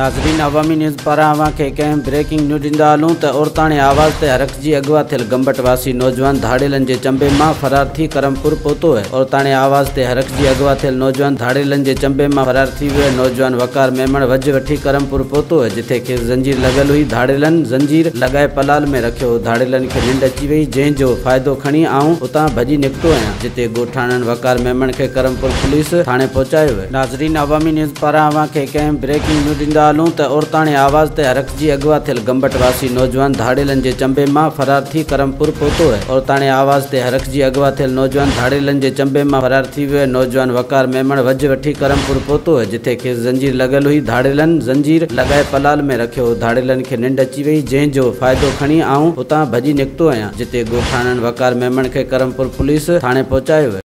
ناظرين عوامي نيوز پاران اوهان کي هڪ اهم بريڪنگ نيوز ڏيندا هلون ته عورتاڻي آواز تي هرکجي اغوا ٿيل گمبٽ واسي نوجوان ڌاڙيلن جي چنبي مان فرار ٿي ڪرمپور پهتو آهي. عورتاڻي آواز تي هرکجي اغوا ٿيل نوجوان ڌاڙيلن جي چنبي مان فرار ٿي ويو آهي. نوجوان وقار ميمڻ وجهه وٺي ڪرمپور پهتو آهي جتي کيس زنجير لڳل هئي ڌاڙيلن زنجير لڳائي پلال ۾ رکيو هو ڌاڙيلن کي ننڊ اچي وئي جنهن جو فائدو کڻي آئون اتان ڀڄي نڪتو آهيان جتي ڳوٺاڻن وقار ميمڻ کي ڪرمپور پوليس ٿاڻي پهچايو آهي. ناظرين عوامي نيوز پاران اوهان کي هڪ اهم بريڪنگ نيوز ڏيندا هلون ته عورتاڻي آواز تي هرکجي اغوا ٿيل گمبٽ واسي نوجوان ڌاڙيلن جي چنبي مان فرار ٿي ڪرمپور پهتو آهي عورتاڻي آواز تي هرکجي اغوا ٿيل نوجوان ڌاڙيلن جي چنبي مان فرار ٿي ويو آهي نوجوان وقار ميمڻ وجهه وٺي ڪرمپور پهتو آهي جتي کيس زنجير لڳل هئي ڌاڙيلن زنجير لڳائي پلال ۾ رکيو هو ڌاڙيلن کي ننڊ اچي وئي جنهن جو فائدو کڻي آئون اتان ڀڄي نڪتو آهيان جتي ڳوٺاڻن وقار ميمڻ کي ڪرمپور پوليس ٿاڻي پهچايو.